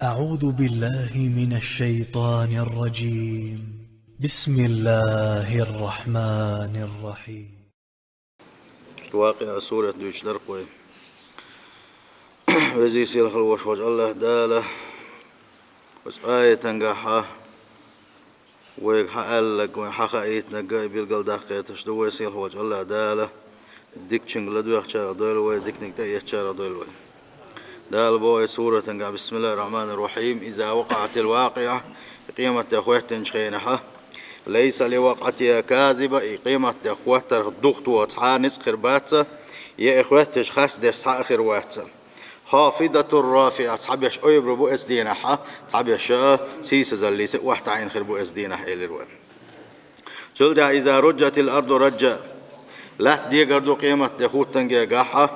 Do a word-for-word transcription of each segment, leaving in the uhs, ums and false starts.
أعوذ بالله من الشيطان الرجيم. بسم الله الرحمن الرحيم. Вакъиа сурат дуьйцуш дара-кх вай. Везий-сийлахь волуш волчу АллахӀ Дала оцу аятангахь вайга хьааллаг, вайн хьахаийтинарг а билгалдаккхийташ ду вай. Сийлахь волчу АллахӀ Дала дикачуьнга ладоьгӀначарах дойла вай, диканиг тӀеэцначарах дойла вай. Дала боху и суратангахь: «Бисмиллахир-рахманир-рахим. Иза вакъаӀатил вакъиӀа». И къематде хӀоьттинчу хенахьа, «Лайса ли вакъаӀатиха казиба», и къематде хӀоттарх духтоха цхьа а ницкъ хир бац, я и хӀоьттича харцдеш цхьа а хир вац. «Хафидатур рафиӀа», цхьаберш ойбур бу эцу дийнахьа, цхьаберш а сийсазаллица охьатаӀийна хир бу эцу дийнахь, элира вай. Цул тӀаьхьа: «Иза ружжатил арду ражжа». Латта дегар ду къематде хӀоттангергахьа,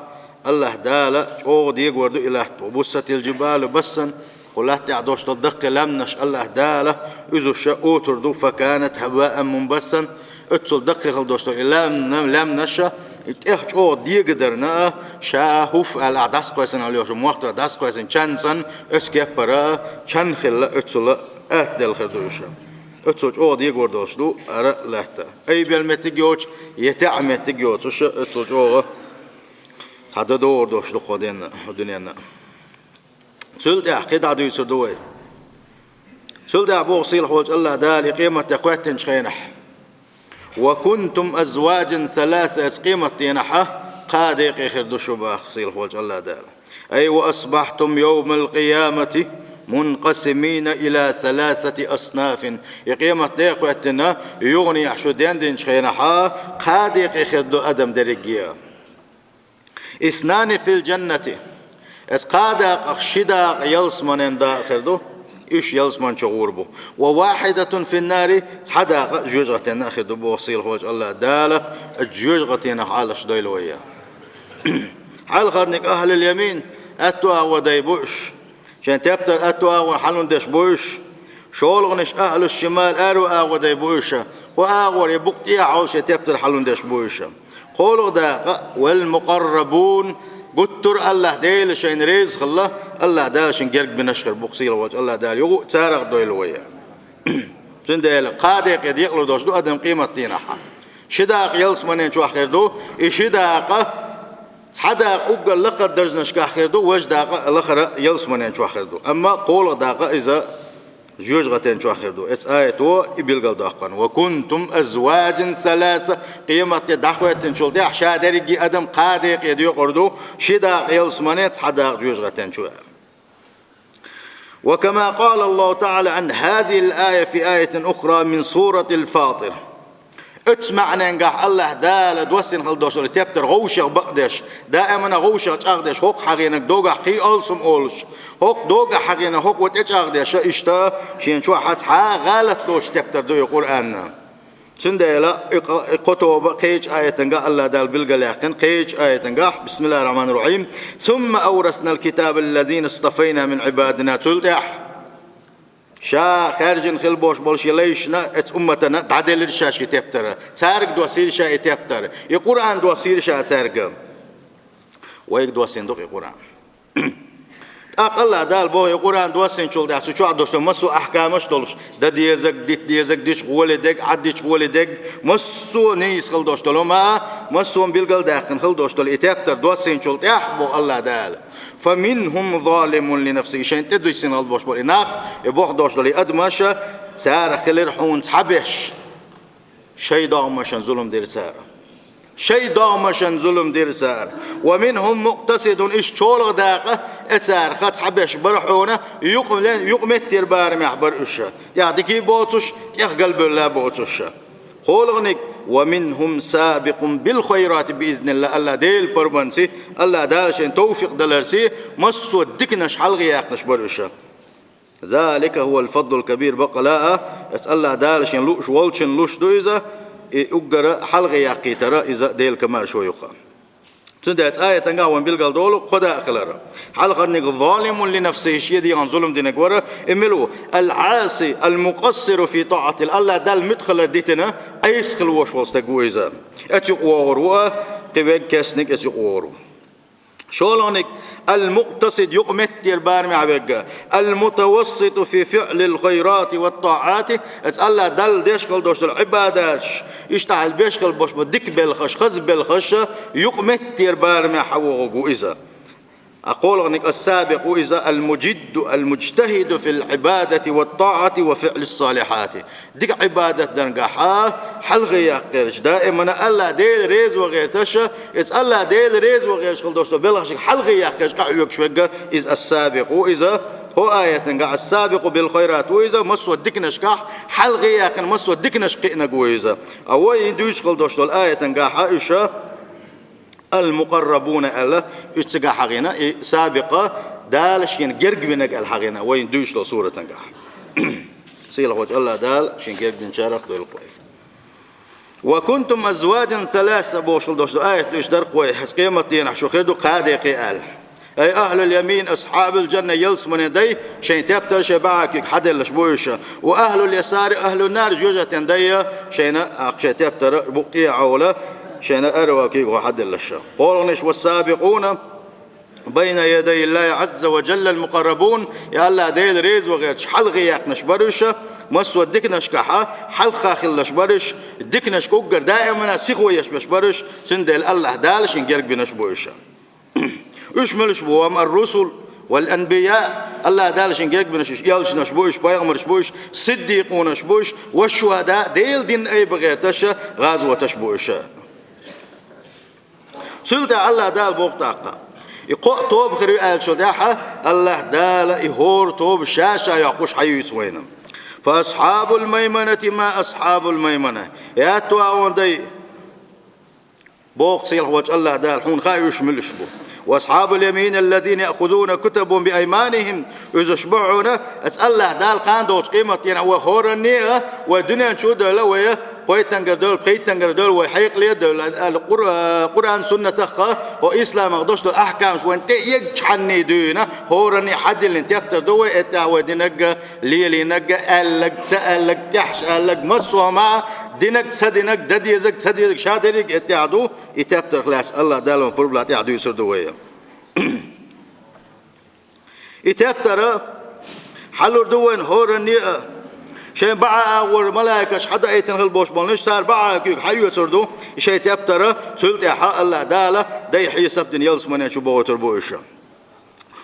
АллахӀ Дала чӀогӀа дегор ду и латта. «Ва буссатил жибалу бассан». Кху латта тӀехь долуш долу даккхий лаьмнаш АллахӀ Дала уьзуш а отур ду, «факанат хӀабаан мунбассан». Оццул даккхий хила долуш долу и лаьмна-, лаьмнаш а, и тӀех чӀогӀа дегадарна а, ша хӀуф аьлла ахь дӀасакхоьссина хила йолуш йолу мохк тӀера дӀасакхоьссина чан санна, оцу кеппара а чан хилла, оццул а атта делла хир ду уьш. Оццул чӀогӀа дегор долуш ду хӀара латта. Айбелла меттиг йоцуш, я таьӀа меттиг йоцуш, оццул чӀогӀа цхьа дан догӀур долуш ду кху денна, дуьненна. Цул тӀаьхьа кхин дӀа дуьйцур ду вай. Цул тӀаьхьа боху сийлахь волчу АллахӀ Дала и къематде хӀоьттинчу хенахь: «Ва кунтум азваджан саласа», оцу къематдийнахьа кхаа декъе хир ду шу, боху сийлахь волчу АллахӀ Дала. «Ай ва асбахьтум йовмал къиямати мункъасимина ила саласати аснафин». И къематде хӀоьттина юханехьа шу дендинчу хенахьа кхаа декъе хир ду адам дерриге. «Иснани фил джаннати». Оцу кхаа дакъах ши дакъа ялсаманен дакъа хир ду, уьш ялсамани чу гӀур бу. «Ва вахьидатун фин нари», цхьа дакъа жоьжахатенна а хир ду, боху сийлахь волчу АллахӀ Дала, оцу жоьжахатенах Ӏалаш дойла вай. Хьалхарниг ахьлул ямин, аьтту агӀор дай бу уьш. Шайн тептар аьтту агӀор хьалун деш бу уьш. ШолгӀанаш ахьлу шимал, аьрру агӀор дай бу уьш. Кху агӀор я букъ тӀехьа хьовла шайн тептар хьалун деш бу уьш. КхоалгӀа дакъа, вал мукъаррабун, гуттар а АллахӀ Дела шайна реза хилла, АллахӀ Дала шайна герга бинарш хир бу-кх сийлахь волчу АллахӀ Дала, юха а царах дойла вай. Цундела кхаа декъе декъалур долуш ду адам къематдийнахьа. Ши дакъа ялсаманен чохь хир ду, и ши дакъа цхьа дакъа уггар лакхара даржанашкахь хир ду, важа дакъа лахара ялсаманен чохь хир ду. Амма кхоалгӀа дакъа иза жоьжахатен чохь хир ду. Эцу аято и билгалдоккху: «Ва кунтум азваджан саласа», къематде дӀахӀоьттинчул тӀаьхьа ша дерриге адам кхаа декъе декъалур ду, ши дакъа ялсамане, цхьа дакъа жоьжахатен чу. «Ва кама къала Аллаху таӀала ан хазихил ая фи аятин ухра мин суратил Фатир». Оцу маьӀненгахь АллахӀ Дала доссийна хила долуш долу и тептар гӀовшех бакъдеш, даимана гӀовшех чӀагӀдеш, хӀокху хьагӀийнарг догахь кхин алсам олуш, хӀокху догахь хьагӀийнарг хӀокхо тӀечӀагӀдеш, иштта шена чохь цхьа а гӀалат доцуш тептар ду и Къуръан. Цундела и къ-, и кхо тоба кхечу аятангахь АллахӀ Дала билгалъяьккхина, кхечу аятангахь: «Бисмиллахир-рахманир-рахим. Сумма авраснал китаба лиллазина стафайна мин ибадина». Цул тӀаьхьа ша хаьржина хила болуш болу шен лайшна, эцу умматана дӀаделира ша шен тептар. Цаьрга доссийра ша и тептар. И Къуръан доссийра ша цаьрга. Вайга доссийна ду-кх и Къуръан. ТӀаккха АллахӀ Дала боху, и Къуръан доссийначул тӀаьхьа цу чохь долуш массо а ахькамаш долуш, дан дезарг, дита дезарг, дича гӀоле дерг, Ӏаддича гӀоле дерг, массо а нийса хила долуш долу, ма, массо а билгалдаьккхина хила долуш долу и тептар доссийначул тӀаьхьа, боху АллахӀ Дала. «Фа минхум залимун ли нафсихи», шайна тӀедуссийна хила болуш болу и нах, и боху долуш долу и адамаша, цара хилира хьуна цхьаберш. Шайн догӀмашна зулам дира цара. Шайн догӀмашна зулам дира цара. «Ва минхум мукътасидун», иштта чолгӀа дакъа, э, цара ха цхьаберш бара хьуна, юкъ-, юкъаметтера барамехь бара уьш. ТӀех дика боцуш, тӀех галбевлла боцуш. КхоалгӀаниг: «Ва минхум сабикъун бил хайрати би изниллахӀ», АллахӀ Делан пурбанца, АллахӀ Дала шайна товфикъ даларца, массо а диканаш хьалхаяккхинарш бара уьш. «Залика хӀувал фадлул кабир», бакъ а, эцу АллахӀ Дала шен лууш волчун луш ду иза, и уггара хьалхаяккхийтара иза Делан комаьршо ю-кх. Цундела цу аятангахь вайна билгалдолу кхо дакъа хилар. Хьалхарниг: «Залимун ли нафсихи», шен дегӀан зулам динарг вара, и мила ву? «Ал-Ӏаси, ал-мукъассиру фи таӀатиллахӀ», АллахӀ Далла муьтӀахь хилар дитина, Ӏеса хила волуш волу стаг ву иза. Эцу юкъа вогӀур ву а, кхин верг кесниг эцу юкъа вогӀур ву. ШолгӀаниг: المقتصد, юкъаметтера барамехь верг, المتوسط في فعل الخيرات والطاعات, аса Аллах Далла деш хила долуш долу Ӏибадаташ, иштта хьал беш хила болуш болу дика белхаш, хаза белхаш, юкъаметтера барамехь хьан вогӀург ву иза. А кхоалгӀаниг: السابق, ву иза المجد المجتهد في العبادة والطاعة وفعل الصالحات. Дика Ӏибадат даргахь хьалхе яккхарш, даимана Аллах Дела реза ван гӀерташ, иза Аллах Дела реза ван гӀерташ хила долуш долу белхашка хьалхе яккхарш къахьоьгуш верг, иза السابق ву иза. ХӀокху аятангахь السابق بالخيرات ву иза, массо а диканашкахь хьалхе яьккхина, массо а диканаш кхиънарг ву иза. А вай дуьйцуш хила долуш долу аятангахь уьш المقربون аьлла, уьш цигахь хьахийна, и сабикъ Дала шена герга винарг аьлла хьахийна вайна дуьйцуш долу суратангахь. Сийлахьчу Аллах Дала шен герга динчарах дойла вай. وكنتم أزواجا ثلاثة бохуш долуш долу аят дуьйцуш дара вай, хӀинца къематдийнахь шу хир ду кхаа декъе аьлла. أي أهل اليمين أصحاب الجنة ялсаманин дай, шайн тептар шайн бӀаьхьа куьйга хьаделлаш бу уьш. وأهل اليسار أهل النار жоьжахатин дай, шайна шайн тептар букъ тӀе а Ӏовла, шайна араваьлла куьйга хьаделлаш. КхоалгӀанаш: والسابقون بين يدي الله عز وجل المقربون, я Аллах Дела реза ван гӀерташ хьалхе яьккхинарш бара уьш, массо а диканашкахь хьалха хилларш бара уьш, диканашка уггар даимана сихо еш берш бара уьш, цундела Аллах Дала шен герга бинарш бу уьш. Уьш муьлш бу? هم الرسل والأنبياء, Аллах Дала шен герга бинарш уьш, элчанаш бу уьш, пайхамарш бу уьш, сиддикъунаш бу уьш, والشهداء, Делан дин айба гӀерташ, гӀазоташ бу уьш. Цул тӀаьхьа Аллах Дала боху тӀаккха: и кхоъ тоба хир ю аьллачул тӀаьхьа, Аллах Дала и хӀора тоба ша-ша йоккхуш хьаюьйцу вайна. فأصحاب الميمنة ما أصحاب الميمنة. Ятту агӀон дай, боху сийлахьчу Аллах Дала, хьуна хаьа уьш муьлш бу. وأصحاب اليمين الذين يأخذون كتبهم بأيمانهم, уьш бу хьуна, аса Аллах Дала кхана догӀучу къематдийнахь вай хӀоранне а, вай дуьнен чу а девлла, вай пхийттангара девлла, пхийттангара девлла, вай хьекъале а девлла, аьлла Къур-, Къуръан, суннатах а, хӀо исламах долуш долу ахкамаш вайна тӀе эгначхьанний дуьйна, хӀоранне а хьадиллина тептар ду вай, эттехь вай динарг а, лелийнарг а, аьлларг а, ца аьлларг а, тӀехьаш аьлларг а, массо а хӀума а, динарг а, ца динарг а, дан дезарг а, ца дезарг а, ша дерриг а, эттехь ду, и тептарх лаьцна Аллах Дала вайн пурба лан тӀехь дуьйцур ду вай. И тептар хьалур ду вайна хӀоранне а, шайн бӀаьхьа агӀор малайкаш хьадаийтина хила болуш болнаш, цара бӀаьхьа куьйга хьаоьцур ду, и шайн тептар, цул тӀаьхьа Аллах Дала дай хьесап дина ялсаманин чу бохуьйтур бу уьш.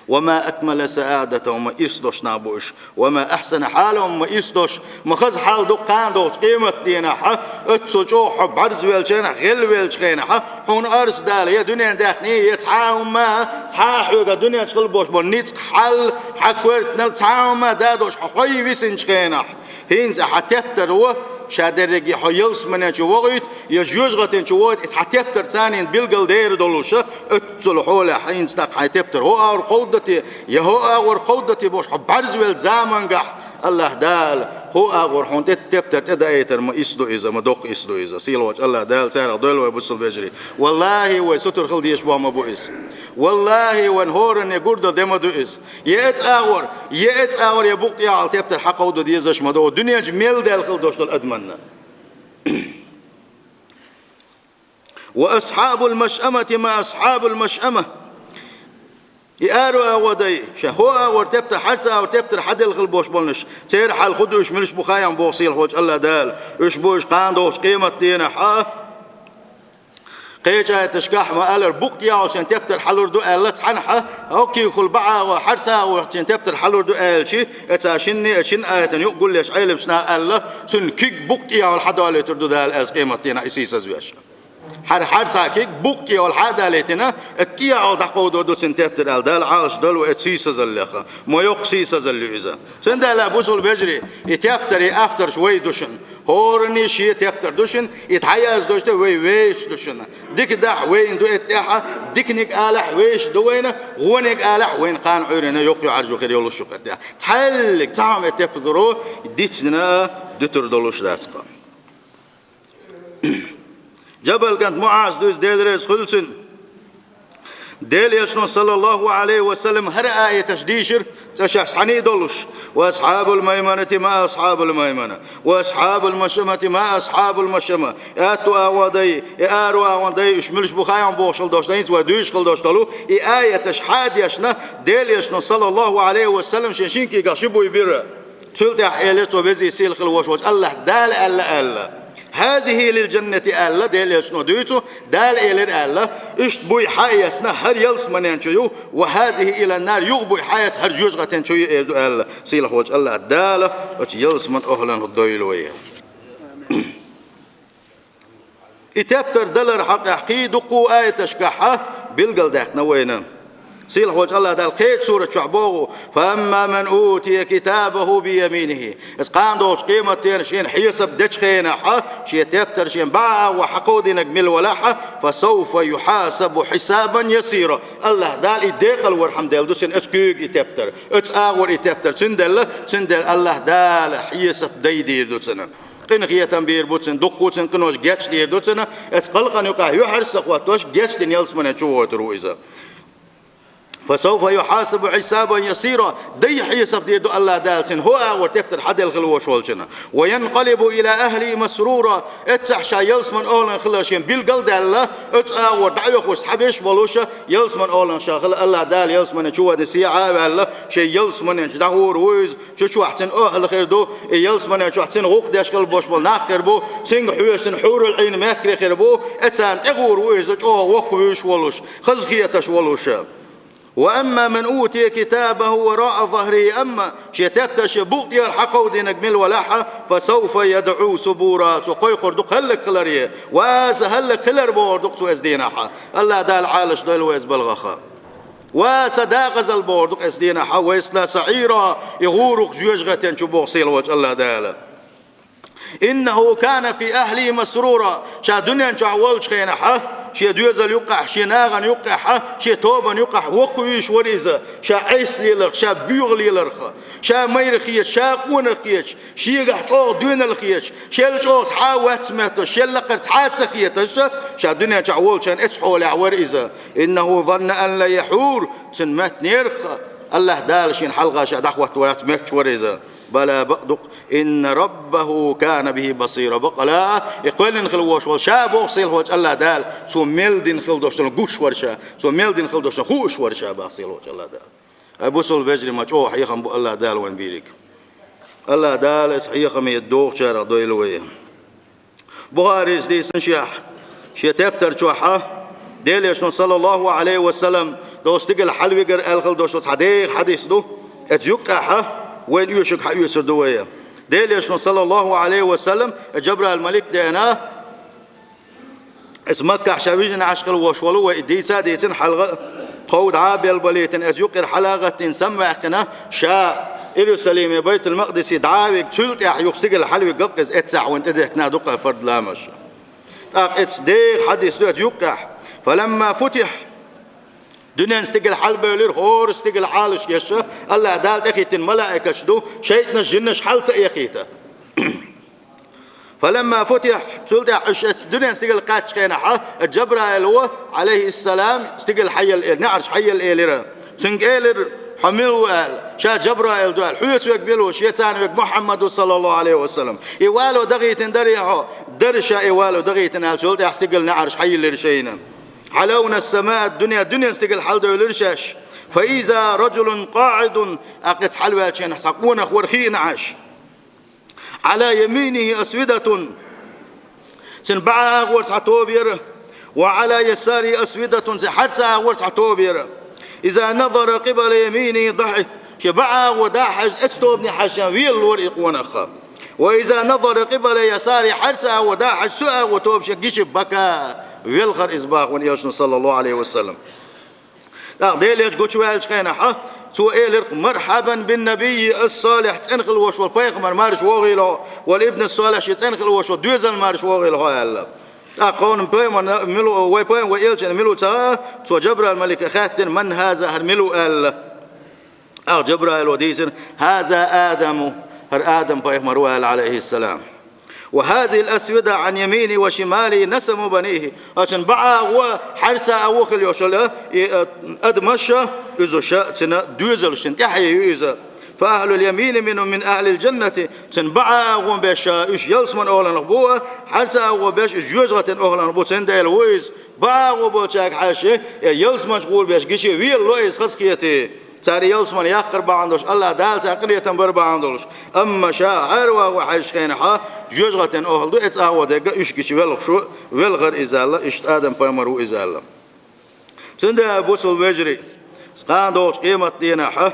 وما أكمل سعادتهم, ма ирс долуш нах бу уьш. وما أحسن حالهم, ма ирс долуш, ма хаза хьал ду кхана догӀучу къематдийнахь, оццул чӀогӀа хьо бӀарзвеллачу хенахь, гӀелвеллачу хенахь, хьуна орца дала я дуьненан даьхни, я цхьа а хӀума, цхьа а хьоьга дуьнен чу хила болуш болу ницкъ, хьал, хьан коьртанал цхьа а хӀума да долуш хьо хьой висинчу хенахь. ХӀинца хьан тептар ву, ша дерриге хьо ялсаманин чу вохуьйту, я жоьжахатин чу вохуьйту, иза хьан тептар царна билгал дер долуш, оццул хьолехь хӀинца тӀаккха хьайн тептар хӀо агӀор кховдадо те, я хӀо агӀор кховдадо те бохуш хьо бӀарзвеллачу замангахь, Аллах Дала хӀо агӀор хьуна тӀе тептар тӀедаийтар, ма ирс ду иза, ма доккха ирс ду иза. Сийлахьчу Аллах Дала царах дойла вай, бусалба вежарий. Валлахи, вай сутара хила дезаш боху ма бу иза. Валлахи, вайн хӀоранне гурдала де ма ду иза. Я эцӀагӀор, я эцӀагӀор, я букъ тӀехьа тептар хьакховдо дезаш ма ду дуьнен чу мел даьлла хила долуш долу адамна. وأصحاب المشأمة ما أصحاب المشأمة. И араваьлла дай, шайн хӀо агӀор тептар, хьарца агӀор тептар хьаделла хила болуш болнаш, церан хьал хӀун ду, уьш муьлш бу хаьий боху сийлахьчу Аллах Дала, уьш бу уьш кхана догӀучу къематдийнахь. Кхечу аяташкахь ма-аллара, букъ тӀехула шайн тептар хьалур ду аьлла цхьанхьа, хӀокхуьнгахула бӀаьхьа агӀор, хьарца агӀор шайн тептар хьалур ду аьлча, эццахь шинне а, шина аятана юкъа гулъеш Ӏеламнаха аьлла, цуьнан куьг букъ тӀехула хьадолуьйтур ду Дала аьлла къематдийнахь и сийсазвеш. Хьар-, хьарца куьг букъ тӀехула хьа а далийтина, эццахь тӀехула дӀакховдор ду цуьнан тептар аьлла, Дала Ӏалашдойла вай эццахь сийсазаллех. Ма йоккха сийсазалла ю иза. Цундела, бусалба вежарий, и тептаран авторш вай ду шуна. ХӀоранна шен тептар ду шуна, и дӀаяздойш ду вай вешаш ду шуна. Дика дахь вайна ду эттехьа, диканиг алахь вешаш ду вайна, вониг алахь вайна кхана Ӏуьйранна йоккха Ӏаржо хир йолуш ю эттехьа. Цхьаьллиг, цхьа хӀума тептар гуро, дицдина а дуьтур долуш дац кху. Джабал кӀант МуӀаз дуьйцу, Дела реза хуьлда цунна. Делан Элчано, саллаллаху Ӏалайхи ва саллам, хӀара аяташ дийшира, цӀашехь схьаний долуш: «وأصحاب الميمنة ما أصحاب الميمنة، وأصحاب المشأمة ما أصحاب المشأمة». И аьтту агӀон дай, и аьрру агӀон дай, уьш муьлш бу хаам бохуш хила долуш дай, вай дуьйцуш хила долуш долу и аяташ хьадешна, Делан Элчано, саллаллаху Ӏалайхи ва саллам, шен шин куьйгахь ши буй бира. Цул тӀаьхьа элира цо, везий сийлахь хила волуш волчу АллахӀ Дала аьлла аьлла. «هذه للجنة» аьлла, Делан Элчано дуьйцу, Дала элира аьлла, иштта буй хьаэцна, хӀара ялсаманен чу ю, «وهذه إلى النار», юха буй хьаэцна, хӀара жоьжахатен чу ю эр ду аьлла, сийлахь волчу АллахӀ Дала оцу ялсаман охӀланах дойла вай. И тептар далар хьакъехь кхин дуккха аяташкахь билгалдаьккхина вайна. Сийлахь волчу АллахӀ Дала кхечу сурат чохь боху: «فأما من أوتي كتابه بيمينه». Иза кхана долчу къематдийнахь шена хьесап дечу хенахь, шен тептар шен бӀаьгӀо хьакховдийнарг мила валахь, «فسوف يحاسب حسابا يسيرا». АллахӀ Дала и декъал вархьама делла ду цуьнан оцу куьйга и тептар, оцу агӀор и тептар. Цундела, цундела АллахӀ Дала хьесап дайдийр ду цуьнан. Къинхетам бийр бу цуьнан, дуккха цуьнан къинош гечдийр ду цуьнан, оцу халкъана юкъахь юьхьӀаьрса ца хӀоттош, гечдина ялсаманен чу войтур ву иза. «فسوف يحاسب حسابا يسيرا». Дай хьесап дийр ду АллахӀ Дала цуьнан, хӀокху агӀор тептар хьаделла хила волуш волчунна. «وينقلب إلى أهله مسرورا». Эццахь ша ялсаман охӀланах хилар шена билгал а даьлла, оцу агӀор дӀахьоьхуш схьабеш а волуш, ялсаман охӀланах ша хила, АллахӀ Дала ялсаманен чу вадина сехьа а ваьлла, шен ялсаманен чу дӀахьур ву иза. Чу чохь цуьнан охӀла хир ду, и ялсаманен чохь цуьнан гӀуллакх деш хила болуш болу нах хир бу, цуьнга хьоьжуш хьурул Ӏийн мехкарий хир бу, и царна тӀегӀур ву иза, чӀогӀа воккхавуьйш волуш, хазахеташ волуш. «وأما من أوتي كتابه وراء ظهره», амма шен тептар шен букъа тӀера хьакховдийнарг мила валахь, «فسوف يدعو ثبورا», цо кхойкхур ду хӀаллакьхиларе, «ва аса хӀаллакьхилар» бохур ду-кх цо оцу дийнахь. АллахӀ Дала Ӏалашдойла вай оцу балхах. «Ва аса декъазалла» бохур ду-кх оцу дийнахь, «ويصلى سعيرا», и гӀур ву-кх жоьжахатен чу боху сийлахь волчу АллахӀ Дала. «إنه كان في أهله مسرورا». Ша дуьнен чохь волчу хенахь, шен доьзал юккъехь, шен нахана юккъехь, шен тобанна юккъехь воккхавуьйш вара иза, ша Ӏеса леларх, ша боьха леларх, ша майра хеташ, ша къонах хеташ, шегахь чӀогӀа доьналла хеташ, шел чӀогӀа цхьа а вац метташ, шел лакхара цхьа а ца хеташ, ша дуьнен чохь волчу хенахь оцу хьолехь вара иза. «إنه ظن أن لن يحور», цуьнан моьттинера-кх, АллахӀ Дала шена хьалха ша дӀахӀоттавац моьттуш вара иза. «بلى», бакъ ду-кх, «إن ربه كان به بصيرا». Бакъ ала, и кхоьллина хила волуш волу ша боху сийлахь волчу АллахӀ Дала, цо мел дина хила долуш долу гуш вара ша, цо мел дина хила долуш долу хууш вара ша боху сийлахь волчу АллахӀ Дала. Ай, бусалба вежарий, ма чӀогӀа хьехам бу АллахӀ Дала вайна бийриг. АллахӀ Дала иза хьехаме догӀучарах дойла вай. Бухарис дийцина шех, шен тептар чохь, Делан Элчано, саллаллаху Ӏалайхи ва саллам, долу стигала хьалавигар аьлла хила долуш цхьа деха хьадис ду, оцу юккъехь вайна оьшург хьаоьцур ду вай. Делан Элчано, саллаллаху Ӏалайхи ва саллам, Джабраил малик деана, оцу Маккахь ша вижина Ӏаш хила волуш волу вай, и дийца а дийцина хьалха, тхов дӀа а белгалбалийтина, оцу юккъера хьала а гӀаттийна, самаваьккхина, ша Иерусалиме, Байтул-Макъдисе дӀа а вига, цул тӀаьхьа юха стигала хьалавигна-кх иза, эццахь вайна тӀедехкина ду-кх фард ламазаш. ТӀаккха оцу деха хьадис ду оцу юккъехь: «فلما فتح», дуьненан стигала хьалабевлира, хӀора стигала хьалаш еш, АллахӀ Дала тӀехӀиттина малаикаш ду, шайтӀанаш, жинаш хьал ца эхийта. «فلما فتح», цул тӀаьхьа уьш оцу дуьненан стигала кхаьччу хенахь, Джабраил ву, Ӏалайхиссалам, стигала хьаелла элира, неӀарш хьаелла элира. Цуьнга элира: «Хьо мила ву?» – аьлла. «Ша Джабраил ду», – аьлла. «Хьоьца верг мила ву?» «Шеца верг Мухьаммад ву, саллаллаху Ӏалайхи ва саллам». «И вало дагӀийтина дарий хьо?» «Дара ша и вало дагӀийтина», – аьлла. Цул тӀаьхьа стигала неӀарш хьаеллира шайна. «علونا السماء الدنيا», дуьненан стигала хьаладевлира шаьш. «فإذا رجل قاعد», тӀаккха оцу хьалаваьллачу хенахь цхьа къонах вара хиъна Ӏаш. «على يمينه أسودة», цуьнан бӀаьргара цхьа тоба яра, «وعلى يساره أسودة», цуьнан хьарцарчу агӀор цхьа тоба яра. «إذا نظر قبل يمينه ضحك», шен бӀаьргара дӀа а хьаьжна, оцу тобане хьаьжна велла вара и къонах. «وإذا نظر قبل يساره», хьарцарчу агӀор дӀа а хьаьжна, цу агӀор тоба шен гича, «بكى», велхара иза боху вайн Элчано, саллаллаху Ӏалайхи ва саллам. ТӀаккха Делан Элча гучуваьллачу хенахь, цо элира: «مرحبا بالنبي الصالح», цӀена хила волуш волу пайхамар, марша вогӀийла хьо, «والابن الصالح», шен цӀена хила волуш волу доьзал, марша вогӀийла хьо, аьлла. ТӀаккха кхунна пайхамар мила ву, вай пайхамар, вай Элча мила ву ца хаьа, цо Джабраил малика хаьттина: «من هذا», хӀара мила ву, аьлла. ТӀаккха Джабраила дийцира: «هذا آدم», хӀара Адам пайхамар ву, аьлла, Ӏалайхиссалам. وهذه الأسودة عن يمينه وشماله نسم بنيه. Оцун баӀа агӀо, хьарца агӀо хила йолуш йолу и, э, адамаш, иза ша цуьнан доьзалшна тӀаьхье ю иза. فأهل اليمين منهم من أهل الجنة. Цуьнан баӀа агӀо беш уьш ялсаман охӀланах бу, хьарца агӀо беш уьш жоьжахатин охӀланах бу, цундела ву иза. БаӀа агӀо болчаьрга хьаьжча, э, ялсаманчу гӀур беш гича велало иза хазахетий. Цара ялсамане яккхар бахьана долуш, АллахӀ Дала цара къинхетам бар бахьана долуш. Амма ша хьарва агӀо хьаьжча хенахь, жоьжахатин охӀла ду, эцу агӀо дерг уьш гича велхаш ву, велхара иза аьлла, иштта Адам-пайхамар ву иза аьлла. Цундела, бусалба вежарий, кхана догӀучу къематан дийнахь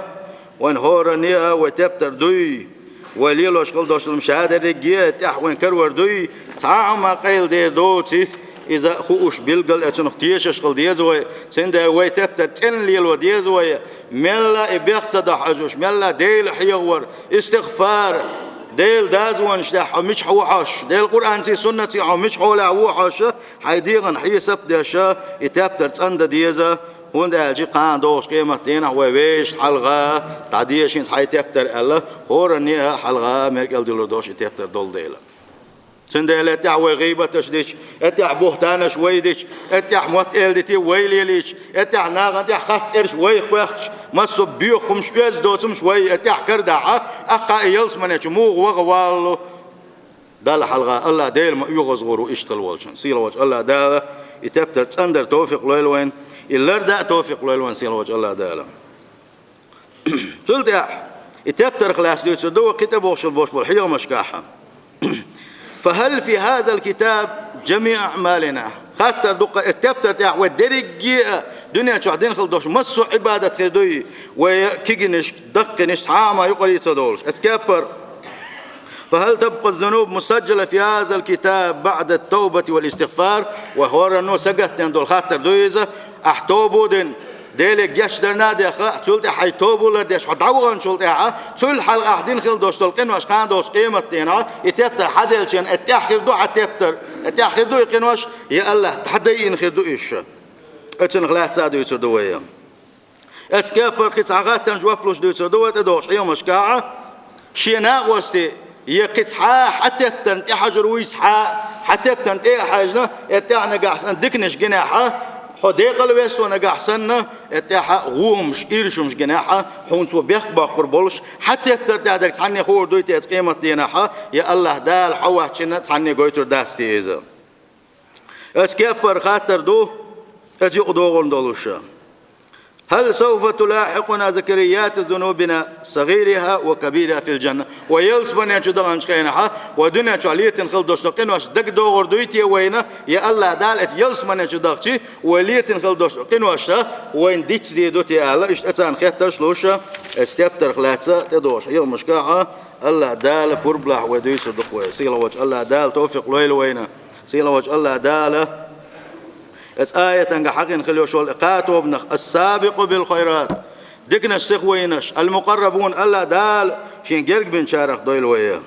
вайн хӀоранна а вай тептар дуй, вай лелош хила долуш долу ша дерриге а тӀехь вайн карор дуй, цхьа а хӀума къайладер доций, иза хууш билггал а, цунах тешаш хила деза вай, цундела вай тептар цӀена лело деза вай, мелла а и бехк ца дахь хьожуш, мелла а Дела хьехавар, истигъфар, Делан дозанаш тӀехь хьо мичахь ву хьожуш, Делан Къуръанций, суннатций хьо мичахь хьолехь ву хьожуш, хьайн дегӀан хьесап деш, и тептар цӀандан деза, хӀунда аьлча кхана догӀучу къематан дийнахь вай вешан хьалха дӀадешийна хьайн тептар аьлла, хӀоранна а хьалха мел кӀел диллур долуш и тептар долу дела. Цундела эттехь вай гӀийбаташ дича, эттехь бухӀтанаш вай дича, эттехь мотт-эла дитий вай лелийча, эттехь нахана тӀехь харц цӀераш вайх баьхкича, массо а боьха хӀумаш, оьзда доцу хӀумаш вай эттехь карадахь, аккха и ялсамане чу муха ваха валло? Далла хьалха АллахӀ Дела ма оьгӀазвур ву иштта хила волчун. Сийлахьчу АллахӀ Дала и тептар цӀандар товфикъ лойла вайна, и лардан а товфикъ лойла вайна, сийлахьчу АллахӀ Дала. Цул тӀаьхьа и тептарх лаьцна дуьйцур ду вай кхин тӀебогӀуш болуш болу хьехамашкахь. فهل في هذا الكتاب جميع أعمالنا؟ Хаттар ду-кх, и тептар тӀехь вай дерриге а дуьнен чохь дина хила долуш массо а Ӏибадат хир дуй, вай кигинаш, даккхинаш цхьа а ма юкъарий ца долуш. Эцу кеппара: فهل تبقى الذنوب مسجلة في هذا الكتاب بعد التوبة والاستغفار؟ Вай хӀоранна сагатдина долу хаттар ду иза. Ахь тоба дина, Деле гечдарна а дехна, цул тӀаьхьа хьайн тоба лардеш, хьо дӀаваханчул тӀаьхьа, цул хьалха ахь дина хила долуш долу къинош кхана долчу къематдийнахь, и тептар хьан делча, и тӀехь хир ду хьан тептар, и тӀехь хир ду и къинош, я АллахӀ, хьан дайина хир ду уьш? Оцунах лаьцна а дуьйцур ду вай. Эцу кеппара кхин цхьа хаттарна жоп луш дуьйцур ду вай тӀедогӀучу хьехамашкахь, шен накъостий, я кхин цхьа а хьан тептарна тӀе хьажур вуй, цхьа а хьан тептарна тӀе а хьаьжна, эттехь нагахь санна диканаш гинехь, хьо декъала весо нагахь санна, эттехь вон хӀумаш, ирча хӀумаш гинехь, хьуна цо бехк боккхур болуш, хьан тептар тӀехь дерг цхьанне хуур дуй те эцу къематдийнахь, я АллахӀ Дала хьо воцчунна цхьанне гойтур дац те иза? Эцу кеппара хаттар ду, эцу юкъа догӀурна долуш: هل سوف تلاحقنا ذكريات ذنوبنا صغيرها وكبيرها في الجنة؟ Вай ялсамане чу даханчу хенахь, вай дуьнен чохь летина хила долуш долу къинош дагадогӀур дуй те вайна, я АллахӀ Дала эцу ялсамане чу дахча, вай летина хила долуш долу къинош вайна дицдийр ду те аьлла, иштта царна хеттарш луш, эцу тептарх лаьцна тӀедогӀучу хьехамашкахь АллахӀ Дала пурба лахь вай дуьйцур ду-кх вай. Сийлахьчу АллахӀ Дала товфикъ лойла вайна. Сийлахьчу АллахӀ Дала эцу аятанга хьахийна хила йолуш йолу кхаа тобанах: السابقون بالخيرات, диканаш сиха вайнарш, المقربون, АллахӀ Дала шен герга бинчарах дойла вай.